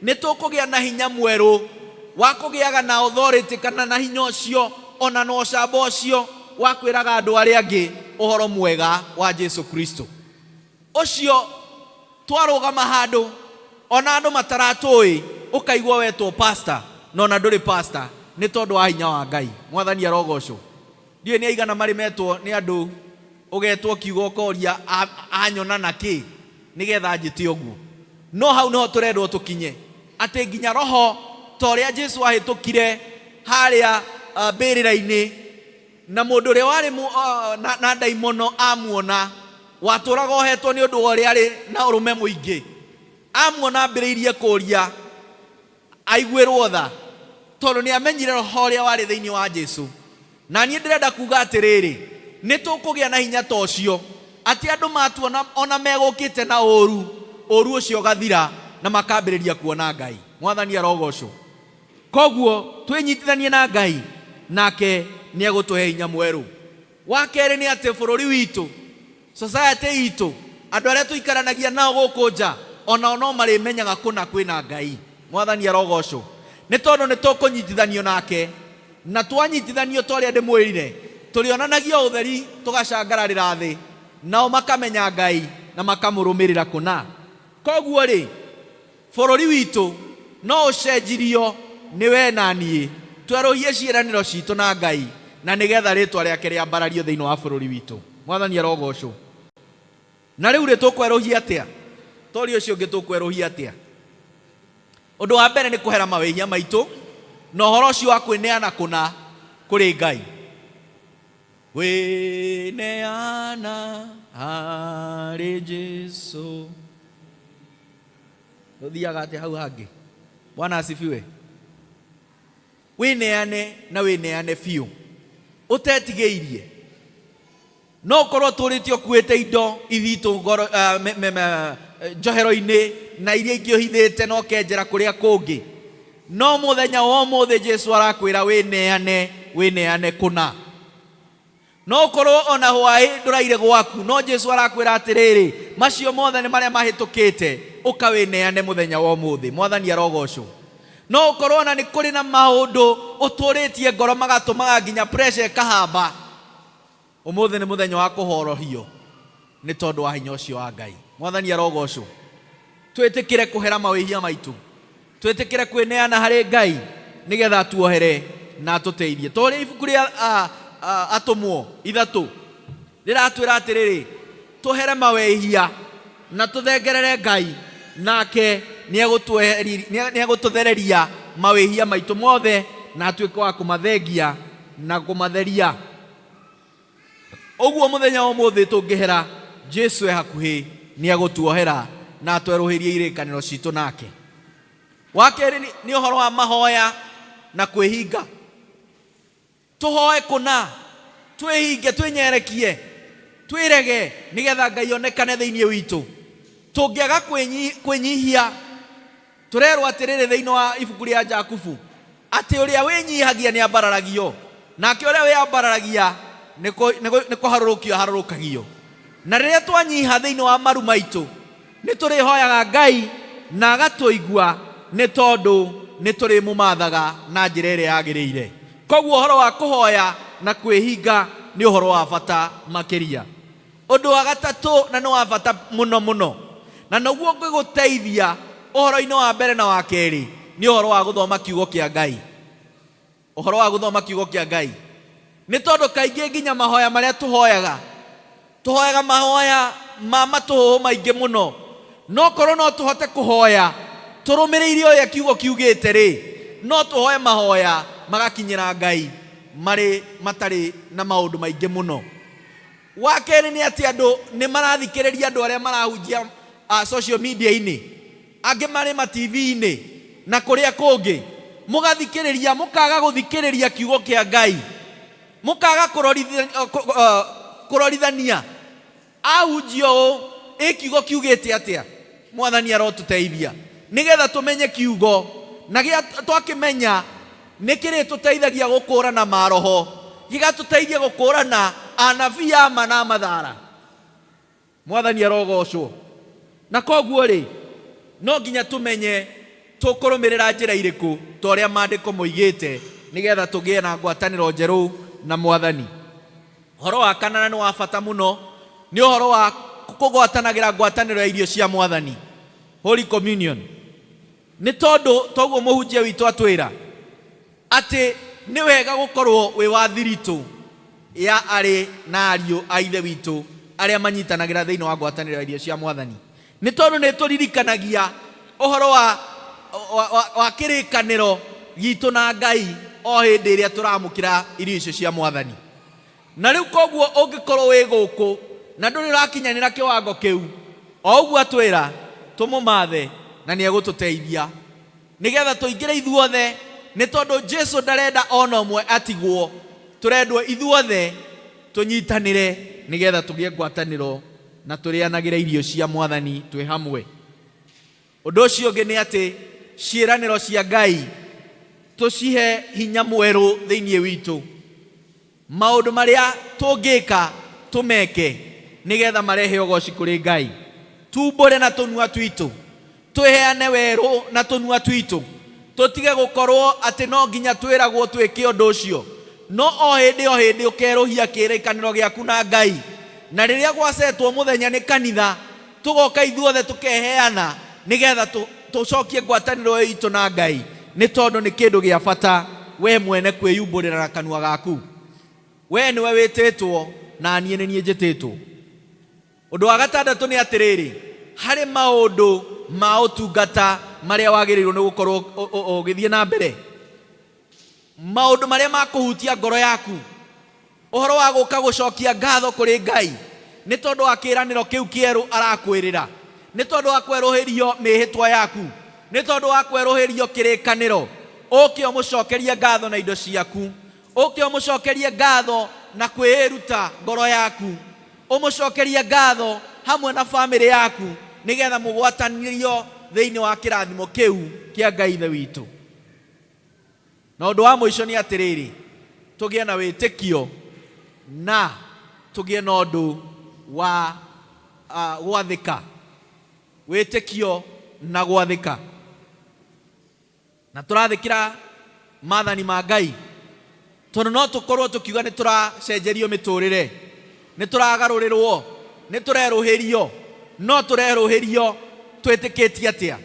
nĩ tũkũgĩa na hinya mwerũ wa kũgĩaga na authority kana na hinya ũcio ona na ũcamba ũcio wa kwĩraga andũ arĩa angĩ ũhoro mwega wa Jesu Kristo. Ũcio twarũgama handũ ona andũ mataratũĩ, ũkaigua wetwo pastor na ona ndũrĩ pastor nĩ tondũ wa hinya wa Ngai. Mwathani arogocwo. Ndiũĩ nĩ aigana marĩ metwo nĩ andũ, ũgetwo kiugo ũkoria anyona na kĩ nĩgetha anjĩte ũguo. No hau nĩho tũrendwo tũkinye, atĩ nginya roho ta ũrĩa Jesu ahĩtũkire harĩa mbĩrĩra-inĩ, na mũndũ ũrĩa warĩ na ndaimono amuona, Watũraga ohetwo nĩ ũndũ wa ũrĩa arĩ na ũrũme mũingĩ. Amuona ambĩrĩirie kũria aiguĩrwo tha, tondũ nĩ amenyire roho ũrĩa warĩ thĩinĩ wa Jesu. Na niĩ ndĩrenda kuga atĩrĩrĩ, nĩ tũkũgĩa na hinya ta ũcio, atĩ andũ matuona ona megũkĩte na ũru, ũru ũcio ũgathira na makambĩrĩria kuona Ngai. Mwathani arogocwo. Koguo twĩnyitithanie na Ngai, nake nĩ egũtũhe hinya mwerũ. Wa kerĩ nĩ atĩ bũrũri witũ, society itũ, andũ arĩa tũikaranagia nao gũkũ nja, onao no marĩmenyaga kũna kwĩna Ngai. Mwathani arogocwo. Nĩ tondũ nĩ tũkũnyitithanio nake, na twanyitithanio ta ũrĩa ndĩmwĩrire, tũrĩonanagia ũtheri tũgacangararĩra thĩ, nao makamenya Ngai na makamũrũmĩrĩra kũna. Koguo rĩ, Bũrũri witũ no ũcenjirio nĩ wee na niĩ twerũhie ciĩranĩro citũ na Ngai na nĩgetha rĩtwa rĩake rĩambarario thĩinĩ wa bũrũri witũ. Mwathani arogocwo. Na rĩu rĩ, tũkwerũhia atĩa? Toria ũcio ũngĩ, tũkwerũhia atĩa? Ũndũ wa mbere nĩ kũhera mawĩhia maitũ na ũhoro ũcio wa kwĩneana kũna kũrĩ Ngai. Kwĩneana harĩ Jesu. Ũthiaga atĩa hau hangĩ? Bwana asifiwe. Wĩneane na wĩneane biũ ũtetigĩirie. No ũkorwo ũtũrĩte ũkuĩte indo ithitũ ngoro, njohero-inĩ na iria ingĩ ũhithĩte na ũkenjera kũrĩa kũngĩ. No mũthenya wa ũmũthĩ Jesu arakwĩra wĩneane, wĩneane kũna. No ũkorwo ona hwaĩ ndũraire gwaku, no Jesu arakwĩra atĩrĩrĩ, macio mothe nĩ marĩa mahĩtũkĩte, ũka wĩneane mũthenya wa ũmũthĩ. Mwathani arogocwo. No ũkorwo ona nĩ kũrĩ na maũndũ ũtũrĩtie ngoro magatũmaga nginya pressure ĩkahamba. Ũmũthĩ nĩ mũthenya wa kũhorohio nĩ tondũ wa hinya ũcio wa Ngai. Mwathani arogocwo. Twĩtĩkĩre kũhera mawĩhia maitũ. Twĩtĩkĩre kwĩneana harĩ Ngai nĩgetha atuohere na atũteithie. Ta ũrĩa ibuku rĩa Atũmwo 3 rĩratwĩra atĩrĩrĩ, tũhere mawĩhia na tũthengerere Ngai, nake nĩegũtũthereria mawĩhia maitũ mothe na atuĩke wa kũmathengia na kũmatheria. Ũguo mũthenya wa ũmũthĩ tũngĩhera, Jesu e hakuhĩ, nĩegũtuohera na atwerũhĩrie irĩkanĩro citũ nake. Wa kerĩ nĩ ũhoro wa mahoya na kwĩhinga. Tũhoe kũna, twĩhinge, twĩnyerekie, twĩrege nĩgetha Ngai onekane thĩinĩ witũ. Tũngĩaga kwĩnyihia, tũrerwo atĩrĩrĩ thĩinĩ wa ibuku rĩa Jakubu, atĩ ũrĩa wĩnyihagia nĩ ambararagio, nake ũrĩa wĩambararagia nĩ kũharũrũkio aharũrũkagio. Na rĩrĩa twanyiha thĩinĩ wa maru maitũ, nĩ tũrĩhoyaga Ngai na agatũigua, nĩ tondũ nĩ tũrĩmũmathaga na njĩra ĩrĩa yagĩrĩire. Koguo ũhoro wa kũhoya na kwĩhinga nĩ ũhoro wa bata makĩria. Ũndũ wa gatatũ na nĩ wa bata mũno mũno, na noguo ũngĩgũteithia ũhoro-inĩ wa mbere na wa kerĩ, nĩ ũhoro wa gũthoma kiugo kĩa Ngai. Ũhoro wa gũthoma kiugo kĩa Ngai. Nĩ tondũ kaingĩ nginya mahoya marĩa tũhoyaga, tũhoyaga mahoya ma matũhũhũ maingĩ mũno. No korwo no tũhote kũhoya tũrũmĩrĩire ũrĩa kiugo kiugĩte rĩ, no tũhoe mahoya magakinyĩra Ngai marĩ matarĩ na maũndũ maingĩ mũno. Wa kerĩ nĩ atĩ andũ nĩ marathikĩrĩria andũ arĩa marahunjia social media-inĩ, angĩ marĩ ma TV-inĩ na kũrĩa kũngĩ, mũgathikĩrĩria mũkaga gũthikĩrĩria kiugo kĩa Ngai, mũkaga kũrorithania ahunjia ũũ, ĩ kiugo kiugĩte atĩa? Mwathani arotũteithia nĩgetha tũmenye kiugo, na twakĩmenya nĩ kĩrĩtũteithagia gũkũrana maroho, gĩgatũteithia gũkũrana anabii a ma na mathara. Mwathani arogocwo. Na koguo rĩ, no nginya tũmenye tũkũrũmĩrĩra njĩra irĩkũ ta ũrĩa maandĩko moigĩte nĩgetha tũgĩe na ngwatanĩro njerũ na Mwathani. Ũhoro wa kanana nĩ wa bata mũno, nĩ ũhoro wa kũgwatanagĩra ngwatanĩro ya irio cia Mwathani, Holy Communion. Nĩ tondũ toguo mũhunjia witũ atwĩra atĩ nĩ wega gũkorwo wĩ wa thiritũ ya arĩ na ariũ a Ithe witũ arĩa manyitanagĩra thĩinĩ wa ngwatanĩro ya irio cia Mwathani. Nĩ tondũ nĩ ĩtũririkanagia ũhoro wa kĩrĩkanĩro gitũ na Ngai o hĩndĩ ĩrĩa tũramũkĩra irio icio cia Mwathani. Na rĩu koguo ũngĩkorwo wĩ gũkũ Na ndũrĩ ũrakinyanĩra kĩwango kĩu. O ũguo atwĩra tũmũmathe na nĩ egũtũteithia nĩgetha tũingĩre ithuothe, nĩ tondũ Jesu ndarenda ona ũmwe atigwo. Tũrendwo ithuothe tũnyitanĩre nĩgetha tũgĩe ngwatanĩro na tũrĩanagĩre irio cia Mwathani twĩ hamwe. Ũndũ ũcio ũngĩ nĩ atĩ ciĩranĩro cia Ngai tũcihe hinya mwerũ thĩinĩ witũ. Maũndũ marĩa tũngĩka tũmeke nĩgetha marehe ũgoci kũrĩ Ngai. Tumbũre na tũnua twitũ, twĩheane werũ na tũnua twitũ, tũtige gũkorwo atĩ no nginya twĩragwo twĩke ũndũ ũcio, no o hĩndĩ o hĩndĩ ũkerũhia kĩrĩkanĩro gĩaku na Ngai. Na rĩrĩa gwacetwo mũthenya nĩ kanitha, tũgoka ithuothe tũkeheana nĩgetha tũcokie ngwatanĩro ĩyo itũ na Ngai, nĩ tondũ nĩ kĩndũ gĩa bata we mwene kwĩyumbũrĩra na kanua gaku. We nĩwe wĩtĩtwo na niĩ nĩ niĩ njĩtĩtwo. Ũndũ wa gatandatũ nĩ atĩrĩrĩ, harĩ maũndũ ma ũtungata marĩa wagĩrĩirwo nĩ gũkorwo ũgĩthiĩ na mbere, maũndũ marĩa ma kũhutia ngoro yaku, ũhoro wa gũka gũcokia ngatho kũrĩ Ngai nĩ tondũ wa kĩĩranĩro kĩu kĩerũ arakwĩrĩra, nĩ tondũ wa kwerũhĩrio mĩĩhĩtwa yaku, nĩ tondũ wa kwerũhĩrio kĩrĩkanĩro. Ũke ũmũcokerie ngatho na indo ciaku, ũke ũmũcokerie ngatho na kwĩĩruta ngoro yaku, ũmũcokerie ngatho hamwe na bamĩrĩ yaku, nĩgetha mũgwatanĩrio thĩinĩ wa kĩrathimo kĩu kĩa Ngai Ithe witũ. Na ũndũ wa mũico nĩ atĩrĩrĩ, tũgĩe na wĩtĩkio na tũgĩe na ũndũ wa gwathĩka. Wĩtĩkio na gwathĩka. Na tũrathĩkĩra maathani ma Ngai, tondũ no tũkorwo tũkiuga nĩ tũracenjerio mĩtũrĩre, nĩ tũragarũrĩrwo, nĩ tũrerũhĩrio, no tũrerũhĩrio twĩtĩkĩtie atĩa?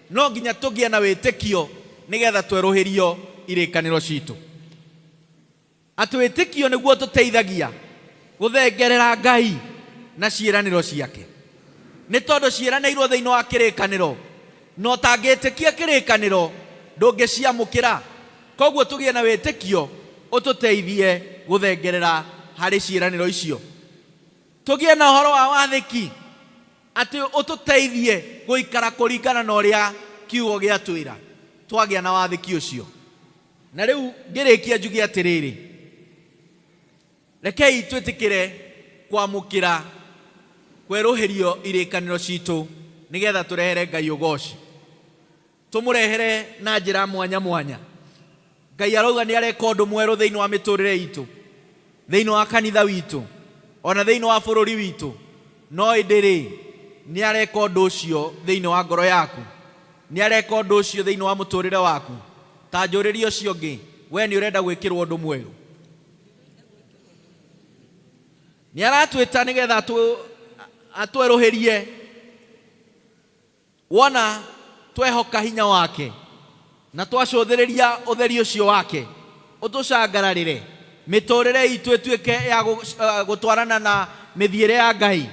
No nginya tũgĩe na wĩtĩkio nĩgetha twerũhĩrio irĩkanĩro citũ. Atĩ wĩtĩkio nĩguo ũtũteithagia gũthengerera Ngai na ciĩranĩro ciake, nĩ tondũ ciĩranĩirwo thĩinĩ wa kĩrĩkanĩro, na ũtangĩtĩkia kĩrĩkanĩro ndũngĩciamũkĩra. Koguo tũgĩe na wĩtĩkio ũtũteithie gũthengerera harĩ ciĩranĩro icio. Tũgĩe na ũhoro wa wathĩki, atĩ ũtũteithie gũikara kũringana na ũrĩa kiugo gĩatwĩra, twagĩa na wathĩki ũcio. Na rĩu ngĩrĩkia njuge atĩrĩrĩ, rekei twĩtĩkĩre kwamũkĩra kwerũhĩrio irĩkanĩro citũ nĩgetha tũrehere Ngai ũgoci, tũmũrehere na njĩra mwanya mwanya. Ngai arauga nĩ areka ũndũ mwerũ thĩinĩ wa mĩtũrĩre itũ, thĩinĩ wa kanitha witũ, ona thĩinĩ wa bũrũri witũ. No ĩndĩ rĩ, nĩ areka ũndũ ũcio thĩinĩ wa ngoro yaku, nĩ areka ũndũ ũcio thĩinĩ wa mũtũrĩre waku. Ta njũrĩrie ũcio ũngĩ, we nĩ ũrenda gwĩkĩrwo ũndũ mwerũ? Nĩ aratwĩta nĩgetha atwerũhĩrie. Wona twehoka hinya wake na twacũthĩrĩria ũtheri ũcio wake ũtũcangararĩre, mĩtũrĩre itũ ĩtuĩke ya gũtwarana na mĩthiĩre ya Ngai,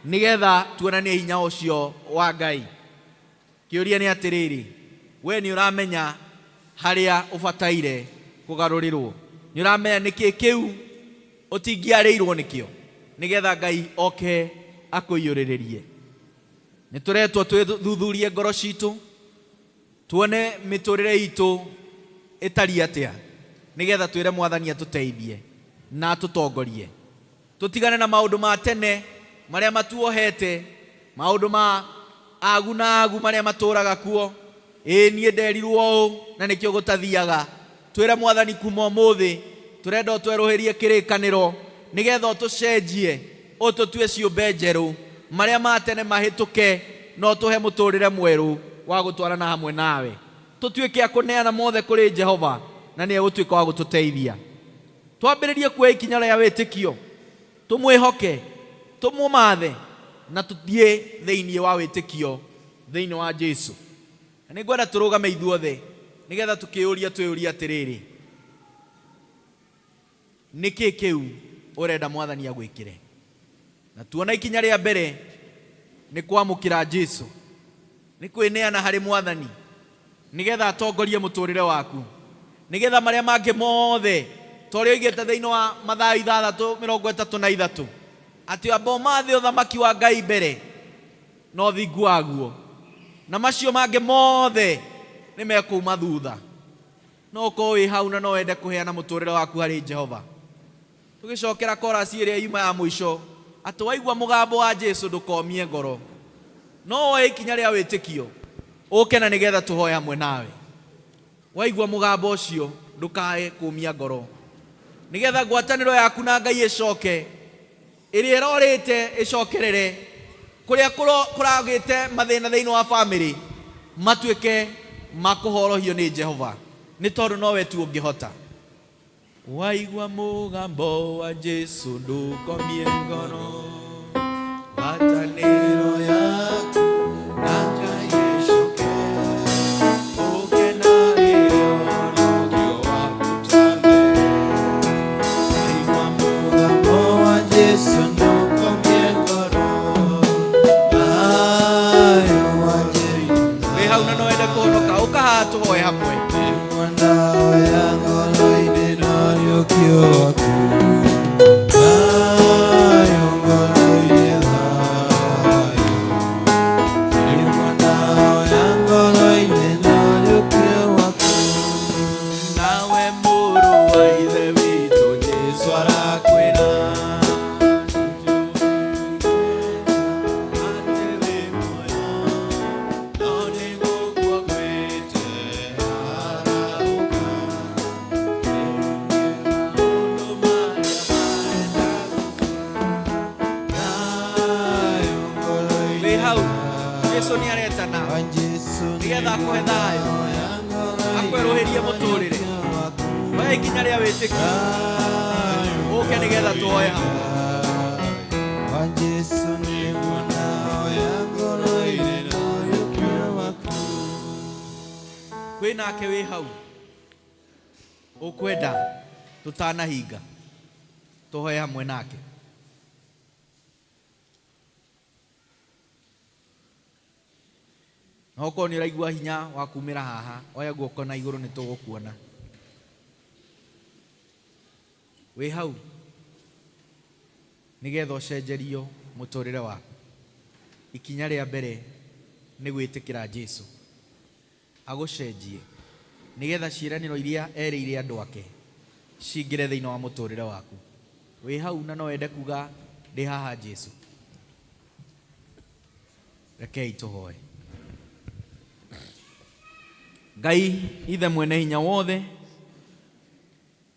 nĩgetha tuonanie hinya ũcio wa Ngai. Kĩũria nĩ atĩrĩrĩ, we nĩ ũramenya harĩa ũbataire kũgarũrĩrwo? Nĩ ũramenya nĩkĩ kĩu ũtingĩarĩirwo nĩkĩo, nĩgetha Ngai oke akũiyũrĩrĩrie? Nĩ tũretwo twĩthuthurie ngoro citũ, tuone mĩtũrĩre itũ ĩtariĩ atĩa, nĩgetha twĩre Mwathani atũteithie na atũtongorie. Tũtigane na maũndũ ma tene marĩa matuohete, maũndũ ma agu na agu marĩa matũraga kuo. Ĩĩ niĩ nderirwo ũũ na nĩkĩo gũtathiaga. Twĩre Mwathani kuma ũmũthĩ tũrenda ũtwerũhĩrie kĩrĩkanĩro, nĩgetha ũtũcenjie, ũtũtue ciũmbe njerũ, marĩa ma tene mahĩtũke, na ũtũhe mũtũrĩre mwerũ wa gũtwarana hamwe nawe. Tũtuĩke a kũneana mothe kũrĩ Jehova, na nĩ egũtuĩka wa gũtũteithia. Twambĩrĩrie kuoya ikinya rĩa wĩtĩkio, tũmwĩhoke, tũmũmathe, na tũthiĩ thĩinĩ wa wĩtĩkio thĩinĩ wa Jesu. Na nĩ ngwenda tũrũgame ithuothe nĩgetha tũkĩyũria twĩyũrie atĩrĩrĩ, nĩkĩ kĩu ũrenda Mwathani agwĩkĩre? Na tuona ikinya rĩa mbere nĩ kwamũkĩra Jesu, nĩ kwĩneana harĩ Mwathani nĩgetha atongorie mũtũrĩre waku, nĩgetha marĩa mangĩ mothe ta ũrĩa oigĩte thĩinĩ wa Mathayo 6:33. Atĩ amba ũmathe ũthamaki wa Ngai mbere na ũthingu waguo, na macio mangĩ mothe nĩ mekuma thutha. No ũkorwo wĩ hau na no wende kũheana mũtũrĩre waku harĩ Jehova. Tũgĩcokera chorus ĩrĩa yuma ya mũico, atĩ waigua mũgambo wa Jesu ndũkomie ngoro. No woe ikinya rĩa wĩtĩkio, ũke na nĩgetha tũhoe hamwe nawe. Waigua mũgambo ũcio ndũkae kũmia ngoro, nĩgetha ngwatanĩro yaku na Ngai ĩcoke, ĩrĩa ĩrorĩte ĩcokerere, kũrĩa kũragĩte mathĩna thĩinĩ wa bamĩrĩ matuĩke ma kũhorohio nĩ Jehova, nĩ tondũ nowe tu ũngĩhota. Waigua mũgambo wa Jesu ndũkomie ngoro, ngwatanĩro yaku na Ngai ĩcoke, ũkenagĩre ũhonokio waku ta mbere. Waigua mũgambo wa Jesu ndũkomie ngoro, thayũ wa Jesu. Wĩ hau na no wende kũhonoka, ũka haha tũhoe hamwe. Ndawa ngoro-inĩ na ũriũkio waku, thayũ ngoro-inĩ, thayũ. Ndawa ngoro-inĩ na ũriũkio waku. Nawe mũrũ wa Ithe witũ, Jesu arakwĩra atĩ wĩ muoyo, no nĩ gũkua kwĩte arahũka. Maũndũ marĩa marenda. Thayũ ngoro-inĩ, Wĩ hau, Jesu nĩ aretana nĩgetha akũhe thayũ, akwerũhĩrie mũtũrĩre. Oya ikinya rĩa wĩtĩkio, ũke nĩgetha tũhoe hamwe. Wa Jesu nĩguo ndawa ngoro-inĩ na ũriũkio waku. Kwĩ nake wĩ hau ũkwenda tũtanahinga tũhoe hamwe nake. Na okorwo nĩ ũraigua hinya wa kumĩra haha, oya guoko na igũrũ nĩ tũgũkuona. Wĩ hau nĩgetha ũcenjerio mũtũrĩre waku, ikinya rĩa mbere nĩ gwĩtĩkĩra Jesu agũcenjie, nĩgetha ciĩranĩro iria erĩire andũ ake cingĩre thĩinĩ wa mũtũrĩre waku. Wĩ hau na no wende kuga ndĩ haha Jesu, rekei tũhoe. Ngai Ithe mwene hinya wothe,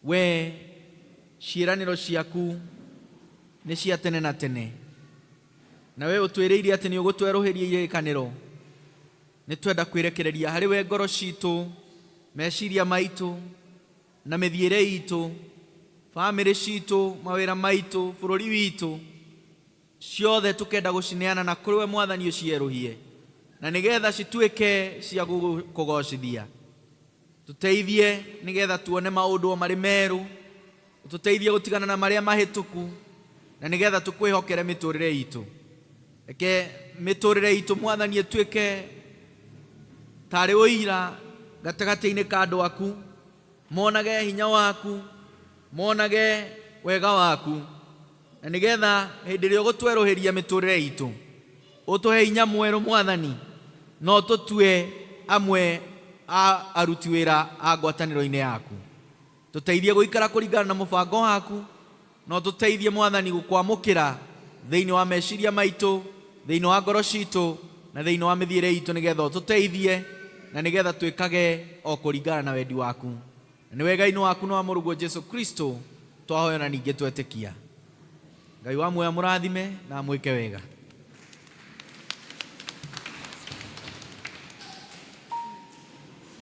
we ciĩranĩro ciaku nĩ cia tene na tene, na we ũtwĩrĩire atĩ nĩ ũgũtwerũhĩria irĩkanĩro. Nĩ twenda kwĩrekereria harĩ we ngoro citũ, meciria maitũ na mĩthiĩre itũ, bamĩrĩ citũ, mawĩra maitũ, bũrũri witũ, ciothe tũkenda gũcineana na kũrĩ we Mwathani ũcierũhie, na nĩgetha cituĩke cia kũgocithia. Tũteithie nĩgetha tuone maũndũ o marĩ merũ, ũtũteithie gũtigana na marĩa mahĩtũku, na nĩgetha tũkwĩhokere mĩtũrĩre itũ. Reke mĩtũrĩre itũ Mwathani ĩtuĩke tarĩ ũira gatagatĩ-inĩ ka andũ aku, monage hinya waku, monage wega waku, na nĩgetha hĩndĩ ĩrĩa ũgũtwerũhĩria mĩtũrĩre itũ ũtũhe hinya mwerũ Mwathani, no tũtue amwe a aruti wĩra a ngwatanĩro-inĩ yaku. Tũteithie gũikara kũringana na mũbango waku, no tũteithie Mwathani gũkwamũkĩra thĩinĩ wa meciria maitũ, thĩinĩ wa ngoro citũ, na thĩinĩ wa mĩthiĩre itũ, nĩgetha ũtũteithie na nĩgetha twĩkage o kũringana na wendi waku. Na nĩ wega-inĩ waku na wa mũrũguo Jesu Kristo twahoya na ningĩ twetĩkia. Ngai wa muoyo amũrathime na amwĩke wega.